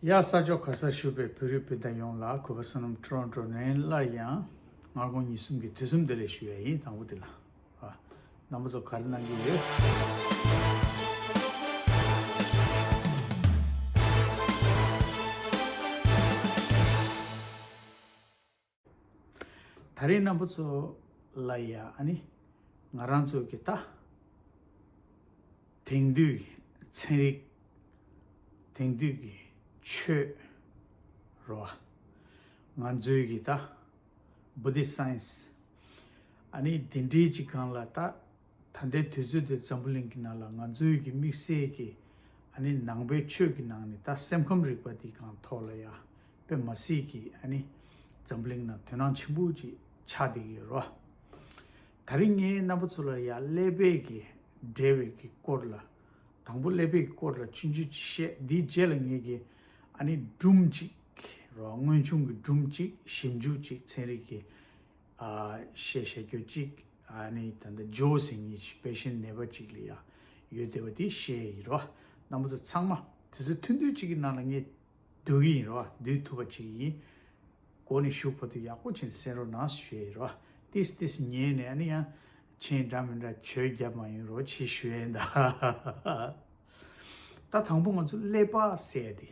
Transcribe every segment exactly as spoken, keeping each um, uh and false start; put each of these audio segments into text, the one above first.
ཡ་ས་ཕྱོགས་ག་སར་བཞུགས་པའི་བོད་རིགས་སྤུན་ཟླ་ཡོངས་ལ་གུས་པ་བསོད་ནམས་ཊོ་རོན་ཊོ་ནས་སླར་ཡང་སྔ་དགོང་ཉིན་གསུམ་གྱི་དུས་གསུམ་བདེ་ལེགས་ཞུ་ཡ་ཡིན། དང་པོ་དེ་ལ། ཨ། རྣམ་པ་ཚོ་ག་རེ་གནང་གི་ཡོད། ད་རིང་རྣམ་པ་ཚོ་ལ་ཡ་ཨ་ནི་ང་རང་ཚོ་གི་ད་དེང་དུས་ཀྱི་ཚན་རིག་དེང་དུས་ཀྱི་ཆོས་རོ། ང་ཚོའི་གི་ད་Buddhist science ཨ་ནི་དེ་འདྲའི་ཅིག་སྒང་ལ་ད་ད་ལྟའི་དུས་ཚོད་འདི་འཛམ་བུ་གླིང་གི་ནང་ལ་ང་ཚོའི་གི་དམིགས་བསལ་གྱི་ཨ་ནི་ནང་པའི་ཆོས་ཀྱི་ནང་ནས་ད་སེམས་ཁམས་རིག་པ་འདི་སྒང་ཐོག་ལ་ཡ་དཔེ་མ་སྲིད་ཀྱི་ཨ་ནི་འཛམ་བུ་གླིང་ནང་དོ་སྣང་ཆེན་པོ་ཅིག་ཆགས་བསྡད་ཀྱི་ཡོད་རོ། ད་རིང་ངས་རྣམ་པ་ཚོ་ལ་ཡ་ཀླད་པའི་གི་འབྲེལ་བའི་གི་སྐོར་ལ། དང་པོ་ཀླད་པའི་གི་སྐོར་ལ་ཆུང་ཆུང་ཅིག་བཤད། འདིའི་རྗེས་ལ་ངས་གི་ཨ་ནི་སྒྲུང་ཅིག་རོ། སྔོན་བྱུང་གི་སྒྲུང་ཅིག་ཞིབ་འཇུག་ཅིག་ཚན་རིག་གི་ཨ་བཤད་བཤད་རྒྱུ་ཅིག་ཨ་ནི་ད་ལྟ་ཇོ་ཟེར་མཁན་ཅིག་པེ་ཤེན་ནད་པ་ཅིག་ལ་ཡ་ཡོད་བསྡད་པ་དེ་བཤད་ཡིན་རོ། རྣམ་པ་ཚོ་ཚང་མ་དུས་ཚོད་ཐུང་ཐུང་ཅིག་གི་ནང་ལ་ངས་བསྡུ་གི་ཡིན་རོ། བསྡུ་ཐུབ་པ་ཅིག་ཡིན། གོ་ནས་ཞུགས་བར་དུ་ཡག་པོ་བྱས་ནས་གསན་རོགས་གནང་ཞུ་ཡས་རོ། ཏིས་ཏིས་ཉན་ནས་ཨ་ནི་ཡང་མཆན་འདྲ་མི་འདྲ་བྱོས་རྒྱབ་མ་ཡིན་རོགས་བྱེད་ཞུ་ཡས་ད། ད་དང་པོ་ང་ཚོ་ཀླད་པ་ཟེར་ཡས་དེ།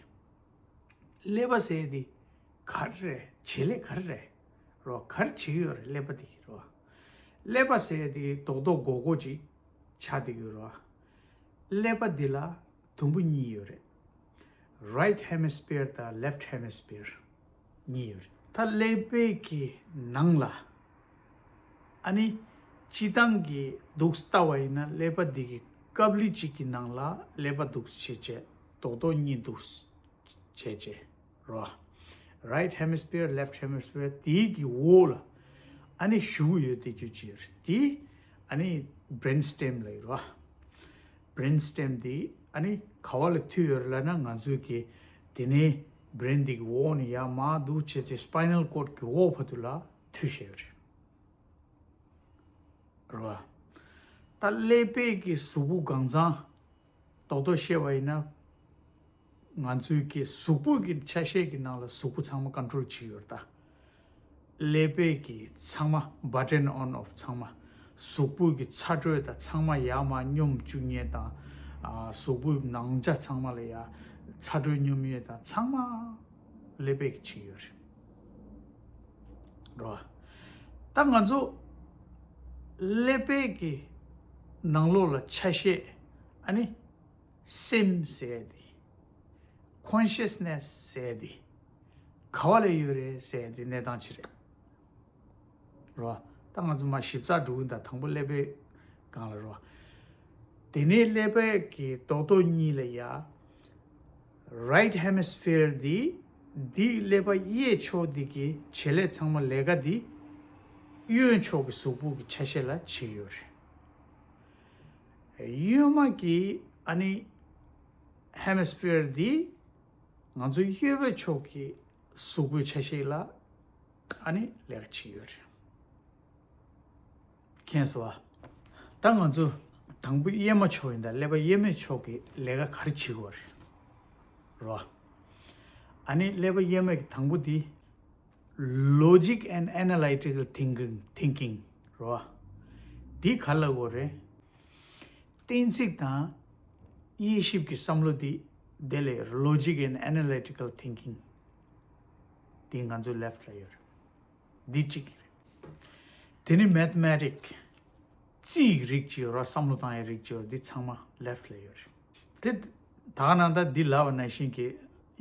ཀླད་པ་ཟེར་ཡས་དེ་ག་རེ་རེད། བྱེད་ལས་ག་རེ་རེད་རོ། ག་རེ་བྱེད་ཀྱི་ཡོད་རེད་ཀླད་པ་དེ་རོ། ཀླད་པ་ཟེར་ཡས་དེ་རྡོག་རྡོག་སྒོར་སྒོར་ཅིག་ཆགས་བསྡད་ཀྱི་ཡོད་རོ། ཀླད་པ་འདི་ལ་དུམ་བུ་གཉིས་ཡོད་རེད། Right hemisphere དང་left hemisphere གཉིས་ཡོད་རེད། ད་ཀླད་པའི་གི་ནང་ལ་ཨ་ནི་སྤྱི་བཏང་གི་འདུག་ལྟ་བ་ཡིན་ན་ཀླད་པ་འདི་གི་ཀབ་ལི་གཅིག་གི་ནང་ལ་ཀླད་པ་འདུག་བྱེད་བྱེད་རྡོག་རྡོག་གཉིས་འདུག་བྱེད་བྱེད་རོ། Right hemisphere, left hemisphere དེའི་གི་འོག་ལ་ཨ་ནི་ཞུགས་ཡོད་དེ་རྒྱུ་ཅི་ཡོད་རེད། དེ་ཨ་ནི་brain stem ལ་ཡོད་རོ། brain stem དེ་ཨ་ནི་ག་བ་ལ་མཐུད་ཡོད་རེད་ལབ་ན་ང་ཚོའི་གི་དེ་ནས་brain དེ་གི་འོག་ནས་ཡར་མར་འདུག་བྱས་ཏེ་spinal cord གི་འོག་བར་དུ་ལ་མཐུད་བཞག་ཡོད་རེད། རེད་བ། ད་ཀླད་པའི་གི་གཟུགས་པོ་གང་ཚང་རྡོག་རྡོག་བཤད་པ་ཡིན་ན། ང་ཚོའི་གི་གཟུགས་པོ་གི་ཆ་ཤས་ཀྱི་ནང་ལ་གཟུགས་པོ་ཚང་མ་control བྱེད་ཀྱི་ཡོད་རེད་ད། ཀླད་པའི་གི་ཚང་མ་button on off ཚང་མ། གཟུགས་པོ་གི་ཚ་དྲོད་དང་ཚང་མ་ཡར་མར་སྙོམས་བཅུག་མཁན་དང་། ཨ། གཟུགས་པོའི་ནང་ཆ་ཚང་མ་ལ་ཡ་ཚ་དྲོད་སྙོམས་མཁན་དང་ཚང་མ་ཀླད་པའི་གི་བྱེད་ཀྱི་ཡོད་རེད། རོ། ད་ང་ཚོ་ཀླད་པའི་གི་ནང་ལོགས་ལ་ཆ་ཤས་ཨ་ནི་སེམས་ཟེར་ཡ་དེ། consciousness ཟེར་ཡ་དེ་ག་བ་ལ་ཡོད་རེད་ཟེར་ཡ་དེ་གནས་སྟངས་ཅི་རེད། རོ། ད་ང་ཚོ་མ་ཞིབ་ཚགས་འགྲོ་གི་ཡིན་ད། དང་པོ་ཀླད་པའི་སྒང་ལ་རོ། དེ་ནས་ཀླད་པའི་གི་རྡོག་རྡོག་གཉིས་ལ་ཡ། Right hemisphere འདི། འདི་ཀླད་པ་གཡས་ཕྱོགས་འདི་གི་བྱེད་ལས་ཚང་མ་ལས་ཀ་འདི་གཡོན་ཕྱོགས་ཀྱི་གཟུགས་པོ་གི་ཆ་ཤས་ལ་བྱེད་ཀྱི་ཡོད་རེད། གཡོན་མ་གི་ཨ་ནི་hemisphere འདི་ང་ཚོ་གཡོན་པའི་ཕྱོགས་ཀྱི་གཟུགས་པོའི་ཆ་ཤས་ལ་ཨ་ནི་ལས་ཀ་བྱེད་ཀྱི་ཡོད་རེད། མཁྱེན་སོང་བ། ད་ང་ཚོ་དང་པོ་གཡས་མ་ཕྱོགས་ཡིན་ད། ཀླད་པ་གཡས་མའི་ཕྱོགས་ཀྱི་ལས་ཀ་ག་རེ་བྱེད་དགོས་རེད། རོ། ཨ་ནི་ཀླད་པ་གཡས་མའི་དང་པོ་འདི་logic and analytical thinking thinking རོ། འདི་ག་ལ་གོ་རེད། གཏན་ཚིགས་དང་དབྱེ་ཞིབ་ཀྱི་བསམ་བློ་འདི་དེ་ལས་logic and analytical thinking འདི་ང་ཚོའི་left ལ་ཡོད་རེད། འདི་གཅིག་རེད། དེ་ནི་mathematic རྩིས་རིགས་ཅིག་ཡོད་ར། བསམ་བློ་བཏང་ཡའི་རིགས་ཅིག་ཡོད་ར། འདི་ཚང་མ་left ལ་ཡོད་རེད། དེ་ད་ག་ནང་ད་འདི་ལབ་པ་ནང་བཞིན་གྱི་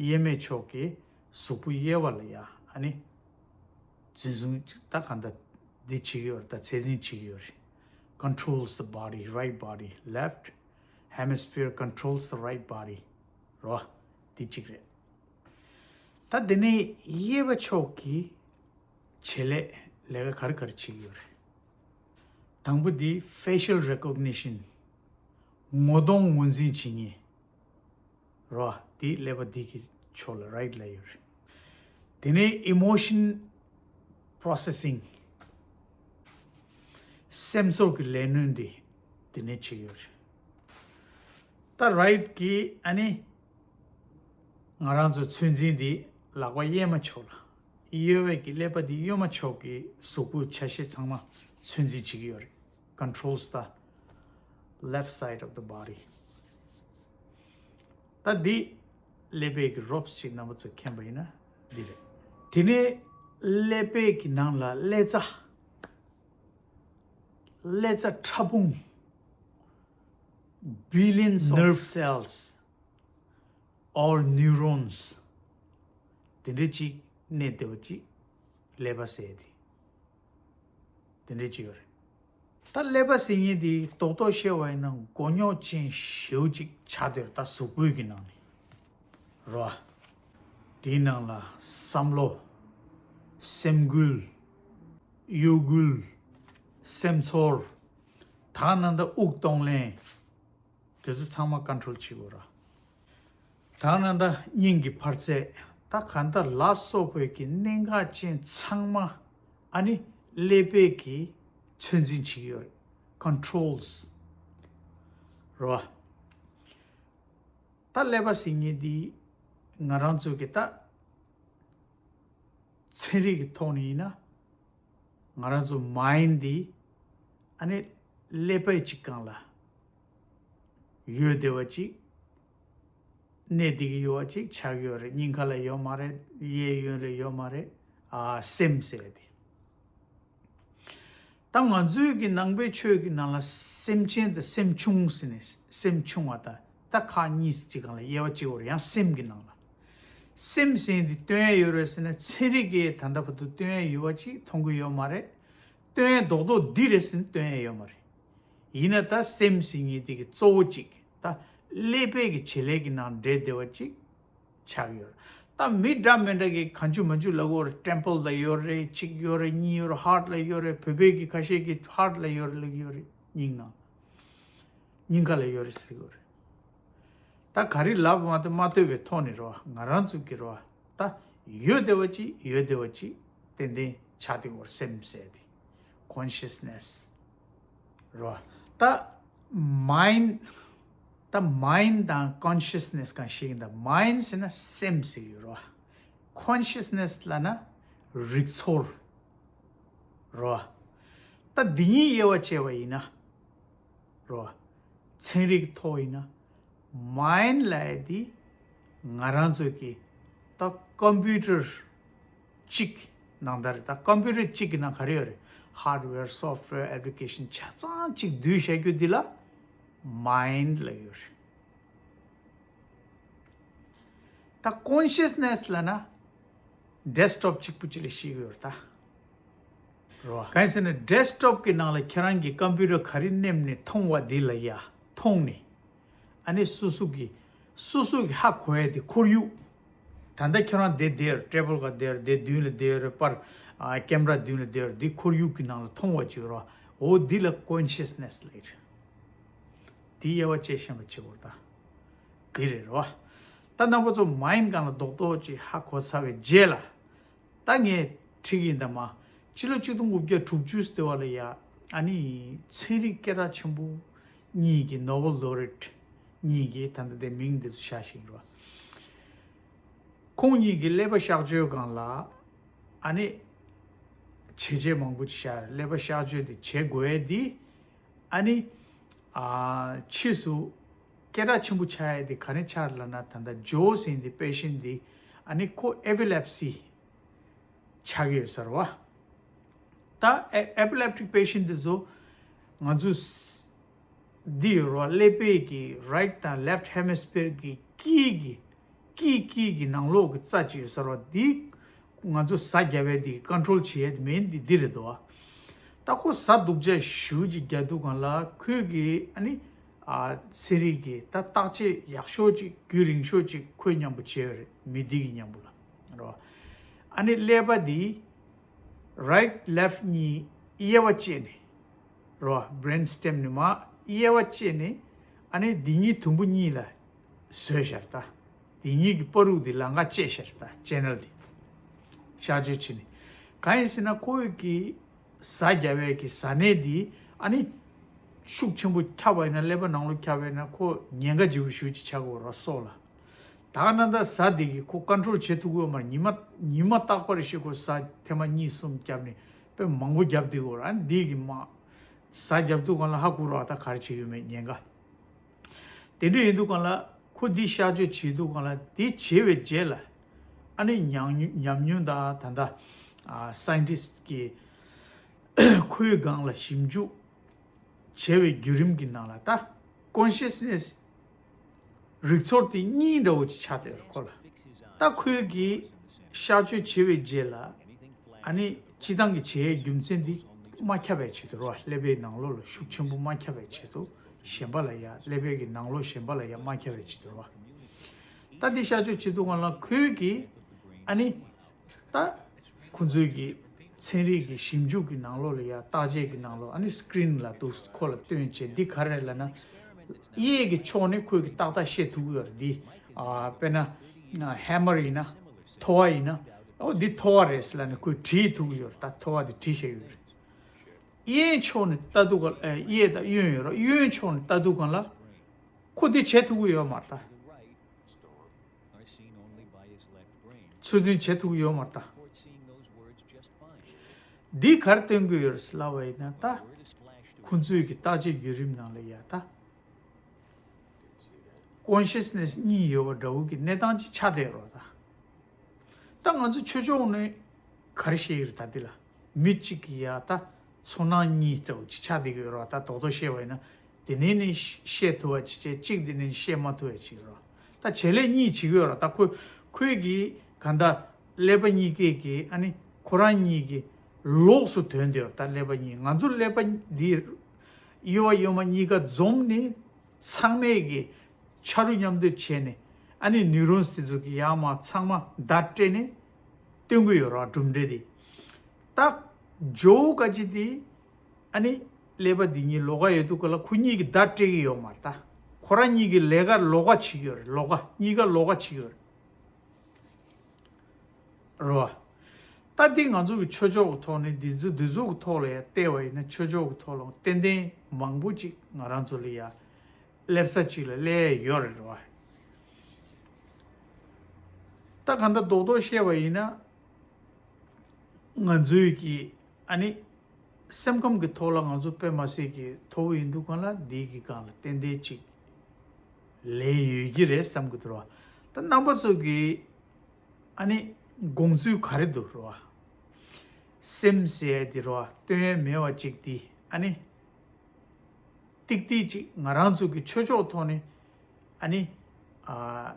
གཡས་མའི་ཕྱོགས་ཀྱི་གཟུགས་པོ་གཡས་པ་ལ་ཡ་ཨ་ནི་འཛིན་བཟུང་ཅིག་ད་ག་འདྲ་འདི་བྱེད་ཀྱི་ཡོད་རེད། ད་ཚད་འཛིན་བྱེད་ཀྱི་ཡོད་རེད། controls the body, right body, left hemisphere controls the right body རོ། འདི་གཅིག་རེད། ད་དེ་ནས་གཡས་པ་ཕྱོགས་ཀྱི་བྱེད་ལས་ལས་ཀ་ག་རེ་ག་རེ་བྱེད་ཀྱི་ཡོད་རེད། དང་པོ་འདི་facial recognition ངོ་གདོང་ངོས་འཛིན་བྱེད་མཁན་རོ། འདི་ཀླད་པ་འདི་གི་ཕྱོགས་ལ་right ལ་ཡོད་རེད། དེ་ནས་emotion processing སེམས་ཚོར་གྱི་ལས་སྣོན་འདི་དེ་ནས་བྱེད་ཀྱི་ཡོད་རེད། ད་right གི་ཨ་ནི་ ང་རང་ཚོ་ཚོད་འཛིན་འདི་ལག་པ་གཡས་མ་ཕྱོགས་ལ། གཡོན་པའི་གི་ཀླད་པ་འདི་གཡོན་མ་ཕྱོགས་ཀྱི་གཟུགས་པོའི་ཆ་ཤས་ཚང་མ་ཚོད་འཛིན་བྱེད་ཀྱི་ཡོད་རེད། Controls the left side of the body. ད་འདི་ཀླད་པའི་གི་རོབ་ཞིག་རྣམ་པ་ཚོ་མཁྱེན་པ་ཡིན་ན་འདི་རེད། དེ་ནས་ཀླད་པའི་གི་ནང་ལ་ཀླད་རྩ། ཀླད་རྩ་ཕྲ་ཕུང་། Billions of nerve cells or neurons དེ་འདྲ་ཅིག་གནས་བསྡད་པ་ཅིག་ཀླད་པ་ཟེར་ཡ་དེ། དེ་འདྲ་ཅིག་ཡོད་རེད། ད་ཀླད་པ་ཟེར་མཁན་དེ་རྡོག་རྡོག་བཤད་པ་ཡིན་ན་མགོ་རྙོག་ཅན་ཞེ་པོ་ཅིག་ཆགས་བསྡད་ཡོད་རེད། ད་གཟུགས་པོའི་གི་ནང་ནས་རོ། དེའི་ནང་ལ་བསམ་བློ། སེམས་འགུལ། གཡོ་འགུལ། སེམས་ཚོར། ད་ནང་ད་དབུགས་གཏོང་ལེན། དེ་ཚོ་ཚང་མ་ཀོན་ཊོལ་བྱེད་དགོས་ར། ད་ནང་ད་སྙིང་གི་འཕར་ཚད། ད་ག་ད་ལ་སོགས་པའི་གི་གནད་འགག་ཅན་ཚང་མ་ཨ་ནི་ཀླད་པས་གི་ཚོད་འཛིན་བྱེད་ཀྱི་ཡོད་རེད། Controls རོ། ད་ཀླད་པ་ཟེར་མཁན་འདི་ང་རང་ཚོ་གི་ད་ཚན་རིག་གི་ཐོག་ནས་ཡིན་ན། ང་རང་ཚོ་མའིན་ཌི་འདི་ཨ་ནི་ཀླད་པའི་གཅིག་སྒང་ལ་ཡོད་བསྡད་པ་ཅིག་གནས་བསྡད་ཀྱི་ཡོད་པ་ཅིག་ཆགས་ཀྱི་ཡོད་རེད། སྙིང་ཁ་ལ་ཡོད་མ་རེད། གཡས་གཡོན་ལ་ཡོད་མ་རེད། ཨ་སེམས་ཟེར་ཡ་དེ། ད་ང་ཚོའི་གི་ནང་པའི་ཆོས་ཀྱི་ནང་ལ་སེམས་ཅན་དང་སེམས་བྱུང་ཟེར་ནས་སེམས་བྱུང་བ་དང་ད་ཁག་གཉིས་གཅིག་སྒང་ལ་དབྱེ་བ་གཅིག་པོ་རེད། ཡང་སེམས་ཀྱི་ནང་ལ། སེམས་ཟེར་ཡ་འདི་སྟོན་ཡ་ཡོད་རེད་ཟེར་ན་ཚན་རིག་གིས་ད་ལྟ་བར་དུ་སྟོན་ཡ་ཡོད་པ་ཅིག་མཐོང་གི་ཡོད་མ་རེད། སྟོན་ཡ་རྡོག་རྡོག་འདི་རེད་ཟེར་ན་སྟོན་ཡ་ཡོད་མ་རེད། ཡིན་ན་ད་སེམས་ཟེར་མཁན་དེ་གི་གཙོ་བོ་གཅིག་ད་ཀླད་པའི་གི་བྱེད་ལས་ཀྱི་ནང་འདྲེས་བསྡད་པ་ཅིག་ཆགས་ཡོད་རེད། ད་མི་འདྲ་མི་འདྲ་གི་གང་བྱུང་མང་བྱུང་ལབ་ཀྱི་ཡོད་རེད། ཊེམ་པལ་ལ་ཡོད་རེད། གཅིག་ཡོད་རེད། གཉིས་ཡོད་རེད། ཧར་ཊི་ལ་ཡོད་རེད། བོད་པའི་གི་ཁ་ཤས་ཀྱིས་ཧར་ཊི་ལ་ཡོད་རེད་ལབ་ཀྱི་ཡོད་རེད། སྙིང་ནང་སྙིང་ཁ་ལ་ཡོད་རེད་ཟེར་གྱི་ཡོད་རེད། ད་ག་རེ་ལབ་མ་ཐུབ་མ་ཐུབ་པའི་ཐོག་ནས་རོ། ང་རང་ཚོ་གི་རོ། ད་ཡོད་བསྡད་པ་ཅིག་ཡོད་བསྡད་པ་ཅིག་ཏན་ཏན་ཆགས་བསྡད་ཡོད་རེད། སེམས་ཟེར་དེ་ཀོན་ཤི་ཡས་ནེས་རོ། ད་མའིན་ཌི་ད་མའིན་ཌི་དང་ཀོན་ཤི་ཡས་ནེས་གང་ཞིག་ཡིན། ད་མའིན་ཌི་ཟེར་ན་སེམས་ཟེར་གྱི་ཡོད་རོ། ཀོན་ཤི་ཡས་ནེས་ལབ་ན་རིག་ཚོར་རོ། ད་འདི་གཉིས་དབྱེ་བ་ཕྱེ་བ་ཡིན་ན། རོ། ཚན་རིག་ཐོག་ཡིན་ན། མའིན་ཌི་ལབ་ཡ་དེ་ང་རང་ཚོ་གི་ད་ཀམ་པུ་ཊར་གཅིག་ནང་ལྟར། ད་ཀམ་པུ་ཊར་གཅིག་གི་ནང་ག་རེ་ཡོད་རེད། ཧར་ཌི་ཝེར། སོཕ་ཊི་ཝེར། ཨེབ་ལི་ཀེ་ཤན་ཆ་ཚང་གཅིག་བསྡུས་བཞག་རྒྱུ་འདི་ལ་མའིན་ཌི་ལབ་ཡོད་རེད། ད་ཀོན་ཤི་ཡས་ནེས་ལབ་ན་ཌེ་སི་ཊོབ་གཅིག་པུ་གཅིག་ལ་བཤད་ཀྱི་ཡོད་རེད་ད། རོ། གང་ཡིན་ཟེར་ན་ཌེ་སི་ཊོབ་ཀྱི་ནང་ལ་ཁྱེད་རང་གི་ཀམ་པུ་ཊར་ག་རེ་མནན་ནས་མཐོང་བ་འདི་ལ་ཡ་མཐོང་ནས། ཨ་ནི་སོ་སོ་གི་སོ་སོ་གི་ཧ་གོ་ཡ་དེ་ཁོར་ཡུག་ད་ལྟ་ཁྱེད་རང་དེ་བསྡད་ཡོད་རེད། ཊེ་བལ་སྒང་བསྡད་ཡོད་རེད། དེ་མདུན་ལ་བསྡད་ཡོད་རེད། པར་ཨ་ཀེམ་ར་མདུན་ལ་བསྡད་ཡོད་རེད། འདི་ཁོར་ཡུག་གི་ནང་ལ་མཐོང་བ་ཅིག་རོ། འོ་འདི་ལ་ཀོན་ཤི་ཡས་ནེས་ལབ་ཀྱི་རེད། དེ་དབྱེ་བ་དཔྱད་ཤེས་པ་བྱེད་དགོས་རེད་ད། དེ་རེད་རོ། ད་རྣམ་པ་ཚོ་མའིན་ཌི་སྒང་ལ་རྡོག་རྡོག་ཅིག་ཧ་གོ་ཚར་བའི་རྗེས་ལ། ད་ངས་ཁྲིད་ཀྱི་ཡིན་ད་མ། ཕྱི་ལོ་ཆིག་སྟོང་དགུ་བརྒྱ་དྲུག་ཅུ་ཟེར་བ་ལ་ཡ། ཨ་ནི་ཚན་རིག་སྐད་གྲགས་ཆེན་པོ་གཉིས་ཀྱི་ནོ་བེལ་ལོ་རེཊ་གཉིས་ཀྱིས་ད་ལྟ་དེ་མིང་འདི་ཚོ་བཞག་བཞིན་རོ། ཁོང་གཉིས་ཀྱིས་ཀླད་པ་གཤག་བཅོས་སྒང་ལ་ཨ་ནི་བྱས་རྗེས་མང་པོ་ཅིག་བཞག་ཀླད་པ་གཤག་བཅོས་དེ་བྱེད་དགོས་ཡས་དེ། ཨ་ནི། ཨ་ཕྱིས་སུ་སྐད་གྲགས་ཆེན་པོ་ཆགས་ཡས་དེ་ག་རེ་ཆགས་ལབ་ན། ད་ལྟ་ཇོ་ཟེར་དེ་པེ་ཤེན་དེ་ཨ་ནི་ཁོ་ཨེ་པི་ལེབ་སི་ཆགས་ཡོད་ཟེར་བ། ད་ཨེ་པི་ལེབ་ཊིག་པེ་ཤེན་དེ་ཚོ་ང་ཚོ་འདི་ཡོད་རེད་བ། ཀླད་པའི་གི་རའིཊ་དང་ལེཕཊ་ཧེ་མི་སི་ཕིར་གི་དཀྱིལ་གི་དཀྱིལ་དཀྱིལ་གི་ནང་ལོགས་ཀྱི་རྩ་གཅིག་ཡོད་ཟེར་བ། འདི་ང་ཚོ་ཟ་རྒྱབ་པའི་འདི་ཀོན་ཊོལ་བྱེད་ཡས་མེན་འདི་འདི་རེད་དོ། ད་ཁོ་ཟ་སྡུག་ཅག་ཞེ་པོ་ཅིག་རྒྱག་དུས་སྒང་ལ་ཁོས་གི་ཨ་ནི་ཨ་ཚན་རིག་གི་ད་བརྟག་དཔྱད་ཡག་ཤོས་ཅིག་རྒྱུན་རིང་ཤོས་ཅིག་ཁོས་མཉམ་པོ་བྱས་ཡོད་རེད། མི་འདི་གི་མཉམ་པོ་ལ་རོ། ཨ་ནི་ཀླད་པ་འདི་རའིཊ་ལེཕཊ་གཉིས་དབྱེ་བ་བཅད་ནས་རོ། བྷི་རེན་སི་ཊེམ་ནས་མར་དབྱེ་བ་བཅད་ནས་ཨ་ནི་འདི་གཉིས་དུམ་བུ་གཉིས་ལ་བཟོས་བཞག་ད། འདི་གཉིས་ཀྱི་བར་དུ་འདི་ལམ་ཁ་བཅད་བཞག་ད། ཅེ་ནལ་འདི་གཤག་བཅོས་བྱས་ནས། གང་ཡིན་ཟེར་ན་ཁོ་གི་ཟ་རྒྱབ་པའི་གི་ཟ་གནས་འདི་ཨ་ནི་ཤུགས་ཆེན་པོ་ཁྱབ་པ་ཡིན་ན། ཀླད་པ་ནང་ལོགས་ཁྱབ་པ་ཡིན་ན་ཁོ་ཉེན་ཁ་ཆེན་པོ་ཞེ་པོ་ཅིག་ཆགས་ཀྱི་ཡོད་རེད་སྲོག་ལ། ད་ན་ད་ཟ་དེ་གི་ཁོ་ཀོན་ཊོལ་བྱེད་ཐུབ་ཀྱི་ཡོད་མ་རེད། ཉི་མ་ཉི་མ་རྟག་པར་ཞིག་ཁོ་ཟ་ཐེངས་མ་གཉིས་གསུམ་བརྒྱབ་ནས་དཔེ་མང་པོ་བརྒྱབ་བསྡད་ཡོད་རེད། ཨ་ནི་འདི་གི་མ་ཟ་བརྒྱབ་དུས་སྒང་ལ་ཧ་གོ་རོགས། ད་ག་རེ་བྱེད་ཀྱི་ཡོད་མེད་ཉེན་ཁ། དེ་འདྲ་ཡིན་དུས་སྒང་ལ་ཁོ་འདི་གཤག་བཅོས་བྱེད་དུས་སྒང་ལ་དེ་བྱས་པའི་རྗེས་ལ་ཨ་ནི་ཉམས་ཉམས་མྱོང་དང་ད་ལྟ་ཨ་སའེན་ཊིསི་ཊི་གི་ཁོའི་སྒང་ལ་ཞིབ་འཇུག་བྱས་པའི་བརྒྱུད་རིམ་གྱི་ནང་ལ་ད་ཀོན་ཤེས་ནེས་རིག་ཚོར་དེ་གཉིས་འདྲ་བོ་ཅིག་ཆགས་བསྡད་ཡོད་རེད་ཁོ་ལ། ད་ཁོས་ཀྱིས་གཤག་བཅོས་བྱས་པའི་རྗེས་ལ་ཨ་ནི་སྤྱིར་བཏང་གི་བྱེད་ཡས་རྒྱུ་མཚན་འདི་མ་ཁྱབ་པའི་ཆེད་དུ་རེད་བ། ཀླད་པའི་ནང་ལོགས་ལ་ཤུགས་ཆེན་པོ་མ་ཁྱབ་པའི་ཆེད་དུ་གཞན་པ་ལ་ཡ་ཀླད་པའི་གི་ནང་ལོགས་གཞན་པ་ལ་ཡ་མ་ཁྱབ་པའི་ཆེད་དུ་རེད་བ། ད་འདི་གཤག་བཅོས་བྱེད་དུས་སྒང་ལ་ཁོས་ཀྱིས་ཨ་ནི་ད་ཁོ་ཚོའི་གི་ཚན་རིག་གི་ཞིབ་འཇུག་གི་ནང་ལོགས་ལ་ཡ་བརྟག་དཔྱད་ཀྱི་ནང་ལོགས་ཨ་ནི་སི་ཀི་རིན་ལ་འདུག་ཁོ་ལ་སྟོན་བྱས། འདི་ག་རེ་ལབ་ན་གཡས་ཀྱི་ཕྱོགས་ནས་ཁོས་ཀྱི་ཏག་ཏག་བཤད་ཐུབ་ཀྱི་ཡོད་རེད། འདི་ཨ་དཔེར་ན་ཧེ་མར་ཡིན་ན་ཐོ་བ་ཡིན་ན་ཨོ་འདི་ཐོ་བ་རེད་ཟེར་ལབ་ནས་ཁོས་བྲིས་ཐུབ་ཀྱི་ཡོད་རེད། ད་ཐོ་བ་འདི་བྲིས་བཞག་ཡོད་རེད། གཡས་ཕྱོགས་ནས་ལྟ་དུས་ག་ཨ་གཡས་དང་གཡོན་ཡོད་རེད། གཡོན་ཕྱོགས་ནས་ལྟ་དུས་སྒང་ལ་ཁོ་འདི་བྱེད་ཐུབ་ཀྱི་ཡོད་མ་རེད། ད་ཚོད་འཛིན་བྱེད་ཐུབ་ཀྱི་ཡོད་མ་རེད། ད་འདི་ག་རེ་སྟོན་གྱི་ཡོད་རེད་ལབ་པ་ཡིན་ན། ད་ཁོ་ཚོའི་གི་བརྟག་དཔྱད་བརྒྱུད་རིམ་ནང་ལ་ཡ་ད་ཀོན་ཤེས་ནེས་གཉིས་ཡོད་པ་འདྲ་བོ་གི་གནས་སྟངས་ཅིག་ཆགས་བསྡད་ཡོད་རེད། ད་ད་ང་ཚོ་ཆོས་ཕྱོགས་ནས་ག་རེ་བཤད་ཀྱི་རེད། ད་འདི་ལ་མི་གཅིག་གི་ཡ་ད་ཚོར་སྣང་གཉིས་ལྟ་བུ་ཅིག་ཆགས་བསྡད་ཀྱི་ཡོད་རེད་བ། ད་རྡོག་རྡོག་བཤད་པ་ཡིན་ན་དེ་ནས་ནི་བཤད་ཐུབ་པ་ཅིག་བྱས། གཅིག་དེ་ནས་བཤད་མ་ཐུབ་པ་ཅིག་ཡོད་རེད་བ། ད་བྱེད་ལས་གཉིས་བྱེད་ཀྱི་ཡོད་རེད་བ། ད་ཁོས་ཁོས་གིས་གང་ལྟར་ཀླད་པ་གཉིས་ཀས་ཀྱིས་ཨ་ནི་ཁོ་རང་གཉིས་ཀྱིས་ལོགས་སུ་དོན་དེ་ཡོད་རེད། ད་ཀླད་པ་གཉིས་ང་ཚོ་ཀླད་པ་འདི་གཡོ་བ་གཡོན་མ་གཉིས་ཀ་འཛོམས་ནས་ཚང་མས་ཀྱི་ཆ་རུ་མཉམ་འདོད་བྱས་ནས་ཨ་ནི་ནུས་རོན་སི་ཚོ་གི་ཡར་མར་ཚང་མ་བརྡ་སྤྲད་ནས་སྟོན་གྱི་ཡོད་རེད་བ། གྲུབ་འབྲས་དེ་ད་ཇོ་བོ་ཀ་ཅི་དེ་ཨ་ནི་ཀླད་པ་འདི་གཉིས་ལོགས་ཀ་ཡོད་དུས་སྐབས་ལ་ཁོ་གཉིས་ཀྱིས་བརྡ་སྤྲད་ཀྱི་ཡོད་མ་རེད། ད་ཁོ་རང་གཉིས་ཀྱི་ལས་ཀ་ལོགས་ཀ་བྱེད་ཀྱི་ཡོད་རེད། ལོགས་ཀ་གཉིས་ཀ་ལོགས་ཀ་བྱེད་ཀྱི་ཡོད་རེད། རེད་བ། ད་འདི་ང་ཚོ་གི་ཆོས་ཕྱོགས་ཀྱི་ཐོག་ནས་འདི་ཚོ་འདི་ཚོ་གི་ཐོག་ལ་ཡ་བལྟས་པ་ཡིན་ན་ཆོས་ཕྱོགས་ཀྱི་ཐོག་ལ་ཏན་ཏན་མང་པོ་ཅིག་ང་རང་ཚོ་ལ་ཡ་སླེབས་ས་ཅིག་ལ་སླེབས་ཡོད་རེད་བ། ད་གང་ལྟར་རྡོག་རྡོག་བཤད་པ་ཡིན་ན་ང་ཚོའི་གི་ཨ་ནི་སེམས་ཁམས་ཀྱི་ཐོག་ལ་ང་ཚོ་དཔེ་མ་སྲིད་ཀྱི་མཐོ་བོ་ཡིན་དུས་སྒང་ལ་འདི་གི་སྒང་ལ་ཏན་ཏན་ཅིག་ལས་ཡོད་ཀྱི་རེད་བསམ་གྱི་འདུག་ར། ད་རྣམ་པ་ཚོ་གི་ཨ་ནི་དགོངས་ཚུལ་ག་རེ་འདུག་ར། སེམས་ཟེར་ཡ་འདི་ར་སྟོན་ཡ་མེད་པ་ཅིག་འདི་ཨ་ནི་ཏིག་ཏིག་ཅིག་ང་རང་ཚོ་གི་ཆོས་ཕྱོགས་ཐོག་ནས་ཨ་ནི་ཨ་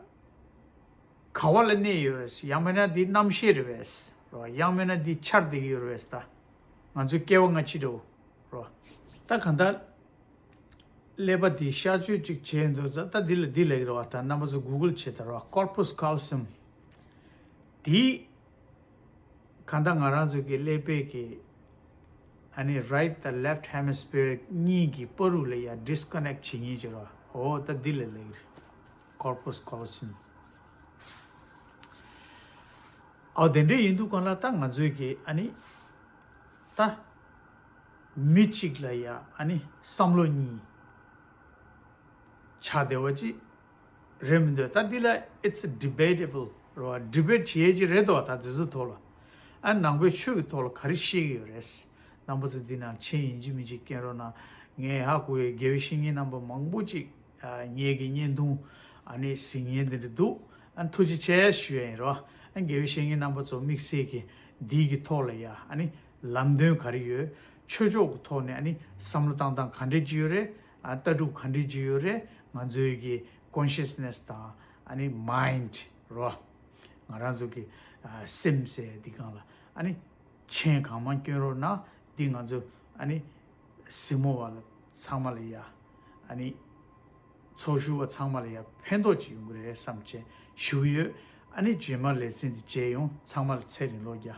ག་བ་ལ་གནས་ཡོད་རེད། ཡང་མིན་ན་འདི་རྣམ་ཤེས་རེད་པས་ར། ཡང་མིན་ན་འདི་འཆར་བསྡད་ཀྱི་ཡོད་རེད་པས། ད་ང་ཚོའི་སྐྱེ་བ་སྔ་ཕྱི་འདྲ་བོ་ར། ད་གང་ལྟར་ཀླད་པ་འདི་གཤག་བཅོས་ཅིག་བྱས་འདུག་ད་འདི་ལ་འདི་ལབ་ཀྱི་རེད་བ། ད་རྣམ་པ་ཚོ་གུ་གལ་བྱེད་དང་ར། Corpus callosum། འདི་གང་ལྟར་ང་རང་ཚོ་གི་ཀླད་པའི་གི་ཨ་ནི་right དང་left hemisphere གཉིས་ཀྱི་བར་དུ་ལ་ཡ་disconnect བྱེད་མཁན་ཅིག་ར། འོ་ད་འདི་ལ་ལབ་ཀྱི་རེད། Corpus callosum། ཨོ་དེ་འདྲ་ཡིན་དུས་སྒང་ལ་ད་ང་ཚོའི་གི་ཨ་ནི་ད་མི་གཅིག་ལ་ཡ་ཨ་ནི་བསམ་བློ་གཉིས་ཆགས་བསྡད་པ་ཅིག་རེད་མི་འདུག་ད་འདི་ལ་it's debatable རེད་བ། debate བྱེད་ཡས་ཅིག་རེད་དོ། ད་དེ་ཚོ་ཐོག་ལ་ཨ་ནང་པའི་ཆོས་ཀྱི་ཐོག་ལ་ག་རེ་བཤད་ཀྱི་ཡོད་རེད། རྣམ་པ་ཚོ་འདི་ནང་མཆན་ཡིན་གཅིག་མིན་གཅིག་སྐྱོན་རོགས་གནང་། ངས་ཧ་གོ་བའི་དགེ་བའི་བཤེས་གཉེན་རྣམ་པ་མང་པོ་ཅིག་ཨ་ངེད་ཀྱི་བརྙན་ཐུང་ཨ་ནི་གཟིགས་མཁན་དེ་འདྲ་འདུག་ཨ་ཐུགས་རྗེ་ཆེ་ཞུ་ཡ་ཡིན་རོ། ཨ་དགེ་བའི་བཤེས་གཉེན་རྣམ་པ་ཚོ་དམིགས་བསལ་གྱི་འདི་གི་ཐོག་ལ་ཡ་ཨ་ནི་ལམ་སྟོན་ག་རེ་ཡོད། ཆོས་ཕྱོགས་ཀྱི་ཐོག་ནས་ཨ་ནི་བསམ་བློ་བཏང་སྟངས་ག་འདྲས་ཅིག་ཡོད་རེད། ཨ་ལྟ་གྲུབ་ག་འདྲས་ཅིག་ཡོད་རེད། ང་ཚོའི་གི་consciousness དང་ཨ་ནི་mind རོ། ང་རང་ཚོ་གི་ཨ་སེམས་ཟེར་ཡ་འདི་སྒང་ལ་ཨ་ནི་མཆན་གང་མང་སྐྱོན་རོགས་གནང་། འདི་ང་ཚོ་ཨ་ནི་གཟིགས་མོ་བ་ལ་ཚང་མ་ལ་ཡ་ཨ་ནི་ཚོགས་ཞུགས་པ་ཚང་མ་ལ་ཡ་ཕན་ཐོགས་ཅིག་ཡོང་གི་རེད་བསམ་བྱས་ཞུ་གི་ཡོད། ཨ་ནི་རྗེས་མ་ལེ་ཚན་འདི་མཇལ་ཡོང་། ཚང་མ་ལ་ཚེ་རིང་ལོ་བརྒྱ།